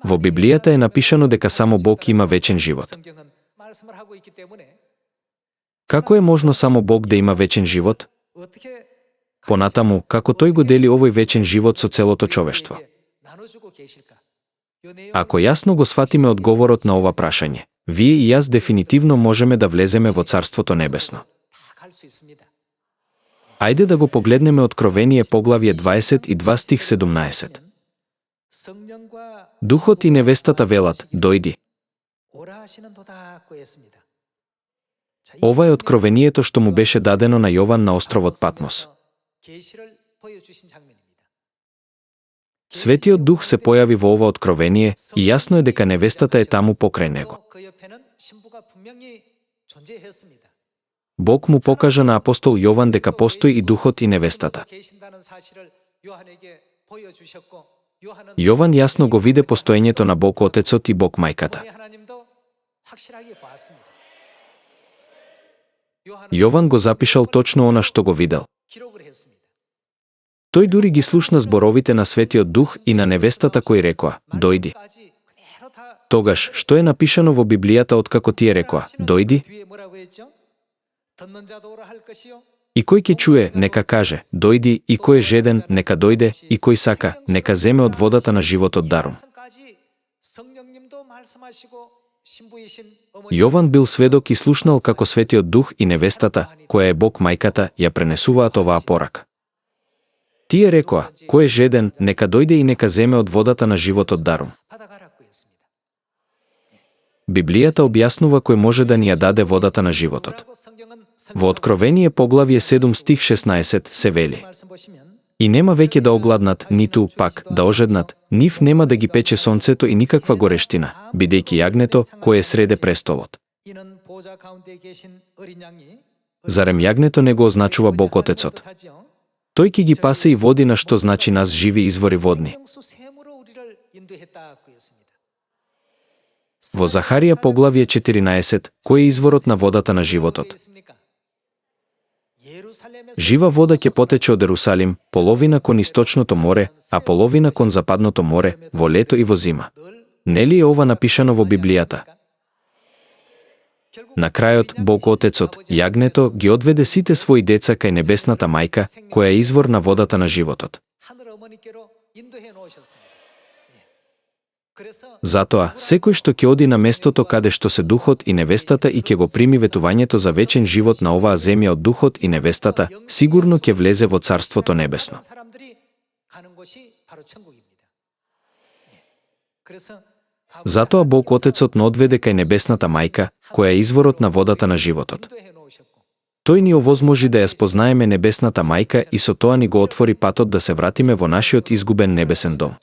Во Библијата е напишано дека само Бог има вечен живот. Како е можно само Бог да има вечен живот? Понатаму, како тој го дели овој вечен живот со целото човештво? Ако јасно го сватиме одговорот на ова прашање, вие и јас дефинитивно можеме да влеземе во Царството Небесно. Ајде да го погледнеме Откровение поглавје 22 стих 17. Духот и невестата велат: дојди. Ова е откровението што му беше дадено на Јован на островот Патмос. Светиот Дух се појави во ова откровение и јасно е дека невестата е таму покрај него. Бог му покажа на апостол Јован дека постои и Духот и невестата. Јован јасно го виде постоењето на Бог Отецот и Бог Мајката. Јован го запишал точно она што го видел. Тој дури ги слушна зборовите на Светиот Дух и на невестата кои рекоа: дојди. Тогаш, што е напишано во Библијата откако тие рекоа: дојди? И кој ќе чуе, нека каже: дојди, и кој е жеден, нека дојде, и кој сака, нека земе од водата на животот дарум. Јован бил сведок и слушнал како Светиот Дух и невестата, која е Бог Мајката, ја пренесуваат оваа порака. Тие рекоа: кој е жеден, нека дојде и нека земе од водата на животот дарум. Библијата објаснува кој може да ни ја даде водата на животот. Во Откровение поглавје 7 стих 16 се вели: и нема веќе да огладнат, ниту пак да ожеднат, нив нема да ги пече сонцето и никаква горештина, бидејќи јагнето, кое е среде престолот. Зарем јагнето не го означува Бог Отецот? Тој ќе ги пасе и води, на што значи нас живи извори водни. Во Захарија поглавје 14, кој е изворот на водата на животот? Жива вода ќе потече од Ерусалим, половина кон источното море, а половина кон западното море, во лето и во зима. Нели е ова напишано во Библијата? На крајот, Бог Отецот, јагнето, ги одведе сите своји деца кај небесната мајка, која е извор на водата на животот. Затоа, секој што ќе оди на местото каде што се Духот и невестата и ќе го прими ветувањето за вечен живот на оваа земја од Духот и невестата, сигурно ќе влезе во Царството Небесно. Затоа Бог Отецот не одведе кај небесната мајка, која е изворот на водата на животот. Тој ни овозможи да ја спознаеме небесната мајка и со тоа ни го отвори патот да се вратиме во нашиот изгубен небесен дом.